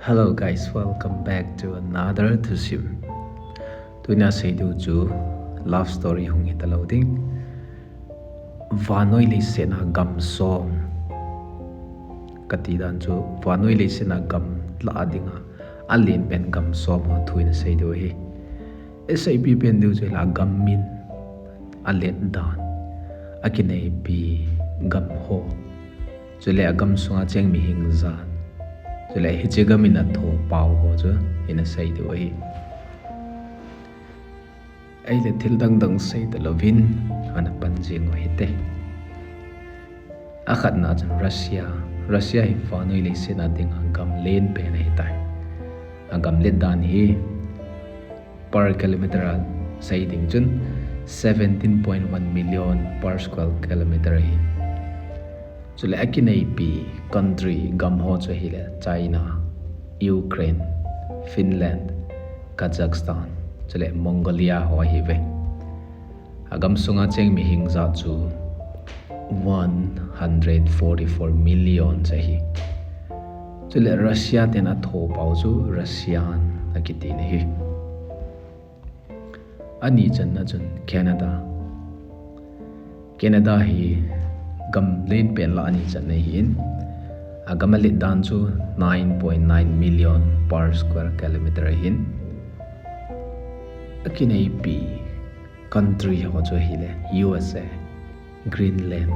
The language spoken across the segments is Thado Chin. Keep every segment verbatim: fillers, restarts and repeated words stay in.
Hello guys, welcome back to another thusim. Tunia seidiu chu love story hung hitalou ding. Vannoi leiset a gam som kati dan chu, vannoi leiset a gam lah a dinga alen pen gam som ho thu ina seidiu ahi. Iseipi pen diu chu la gam min, alet dan, akineipi gam ho, chule agam sunga cheng mihing jat, chule hiche gam in atho pau ho chu ina seidiu ahi. Ahile thil dangdang seitalouvin ana pan jing u hite. Akhatna chun Russia. Russia hi vannoi leiset a dinga gam len pen ahitai. Agam let dan hi per kilometer a sei ding chun seventeen point one million per square kilometer ahi. Chule akineipi country gam ho chu ahile China, Ukraine, Finland, Kazakhstan, chule Mongolia ho ahiuve. Agam sunga cheng mihing jat chu one hundred forty-four million ahi. Chule Russia ten atho pau chu Russian akiti ahi. Ani channa chun Canada. Canada hi gam len pen lah ani channa ahin, agam alet dan chu nine point nine million per square kilometer ahin, akineipi country ho chu ahile U S A, Greenland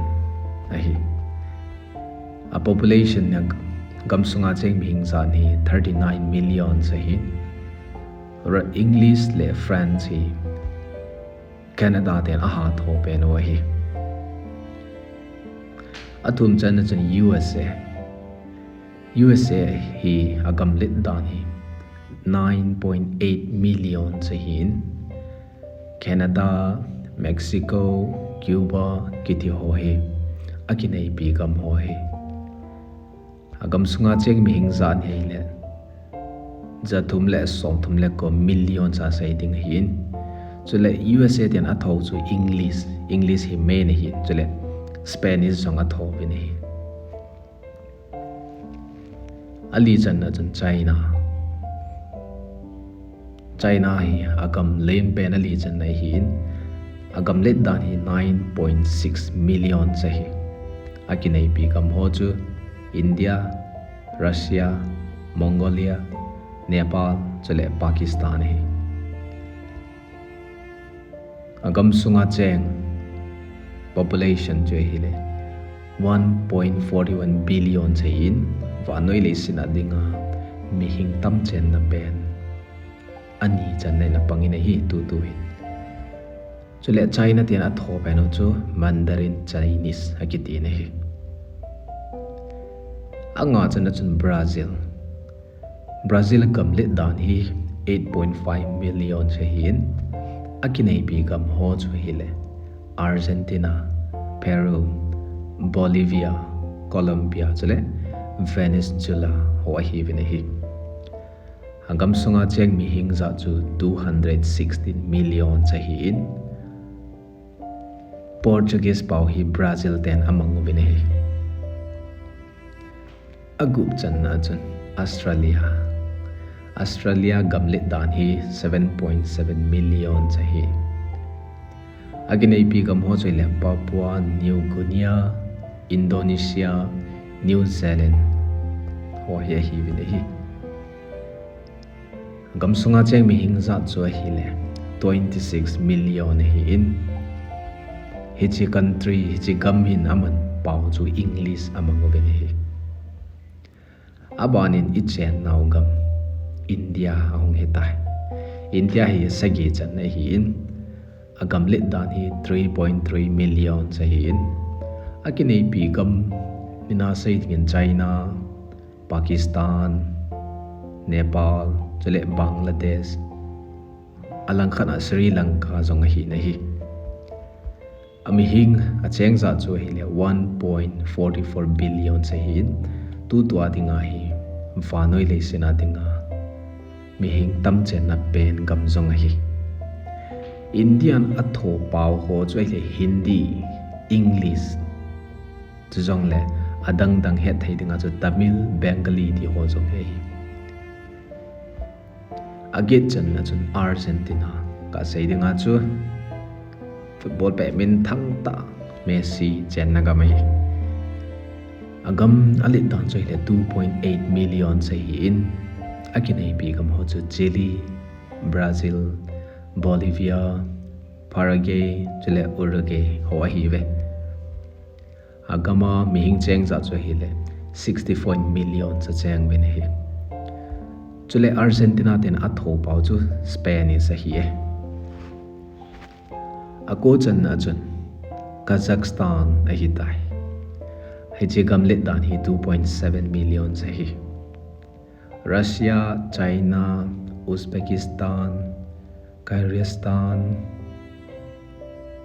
ahi. A population a gam sunga cheng mihing jat hi thirty-nine million ahi. English le French hi Canada ten aha tho pen u ahi. Athum channa chun U S A. U S A hi agam let dan hi nine point eight million ahin, Canada, Mexico, Cuba kiti ho hi akineipi gam ho ahi. Agam sunga cheng mihing jat ahile jathum le somthum le ko million a sei ding ahin. Chule U S A ten atho chu English, English hi main ahin, chule Spanish jong atho uvin ahi. Ali channa chun China. China hi agam len pen ali channa ahin, agam let dan hi nine point six million ahi. Akineipi gam ho chu India, Russia, Mongolia, Nepal, chule Pakistan ahi. Agam sunga cheng population chu ahile one point forty-one billion ahin, vannoi leiset a dinga mihing tam chenna pen ani channa in apangin ahi tutu hin. Chule China ten atho pen u chu Mandarin Chinese akiti ahi. Anga channa chun Brazil. Brazil gam let dan hi eight point five million ahin, akineipi gam ho chu ahile Argentina, Peru, Bolivia, Colombia chule Venezuela ho ahiuvin ahi. Agam sunga cheng mihing jat chu two hundred sixteen million ahin, Portuguese pau hi Brazil ten amang uvin ahi. Agup channa chun Australia. Australia gam let dan hi seven point seven million ahi. Akineipi gam ho chu ahile Papua New Guinea, Indonesia, New Zealand ho hi ahiuvin ahi. Gam sunga cheng mihing jat chu ahile twenty-six million ahin, hiche country, hiche gam hin aman pau chu English amang uvin ahi. Abanin ichennau gam India ahung hitai. India hi sagi channa ahin, agam let dan hi three point three million ahin, akineipi gam ina sei dingin China, Pakistan, Nepal, chule Bangladesh, alangkhat a Sri Lanka jong ahin ahi. Amihing acheng jat chu ahile one point forty-four billion ahin, tutua dinga hi vannoi leiset a dinga mihing tam chenna pen gam jong ahi. India in atho pau ho chu ahile Hindi, English, chujongle adangdang hetthei dinga chu Tamil, Bengali ti ho jong ahi. Aget channa chun Argentina kasei dinga chu football pet minthang tah Messi chenna gam ahi. Agam alet dan chu ahile two point eight million ahin, akineipi gam ho chu Chile, Brazil, Bolivia, Paraguay, chule Uruguay ho ahiuve. Agama mihing cheng jat chu ahile sixty-four million acheng uvin ahi. Chule Argentina ten atho pau chu Spanish ahi e. Ako channa chun Kazakhstan ahitai. Hiche gam let dan hi two point seven million ahi. Russia, China, Uzbekistan, Kyrgyzstan,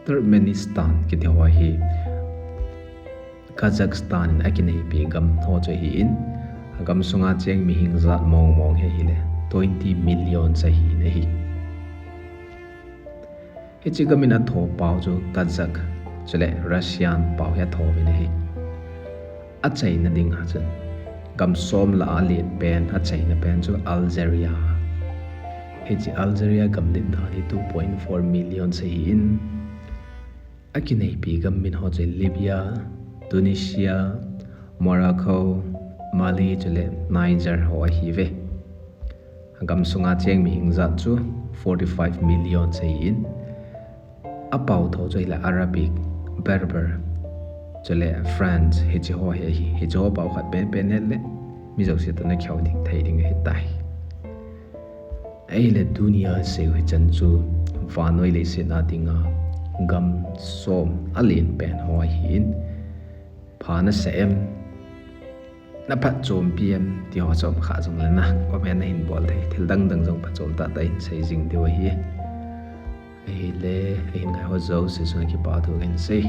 Turkmenistan kiti ho hi Kazakhstan in akineipi gam ho chu ahin, agam sunga cheng mihing jat mong mong hi ahile twenty million ahin ahi. Hiche gam in atho pau chu Kazakh chule Russian pau hi atho uvin ahi. Achaina dinga chun gam som lah a alet pen, achaina pen chu Algeria. Hiche Algeria gam let dan hi two point four million ahin, akineipi gam min ho chu Libya, Tunisia, Morocco, Mali chule Niger ho ahiuve. Agam sunga cheng mihing jat chu forty-five million ahin, apau tho chu ahile Arabic, Berber, chule French, hiche ho hi ahi. Hiche ho pau khat penpen le mi jouse toh nakheu ding thei ding ahitai. Ahile tunia seiu hichan chu vannoi leiset a dinga gam som alen pen ho ahin, pha nasa em, naphatchompi em ti ho chomkhat jongle na comment nahin bol thei, thil dangdang jong phachom tahtah in sei jing diu ahi. Ahile ahin ngai ho jouse chunga kipathu kahin sei.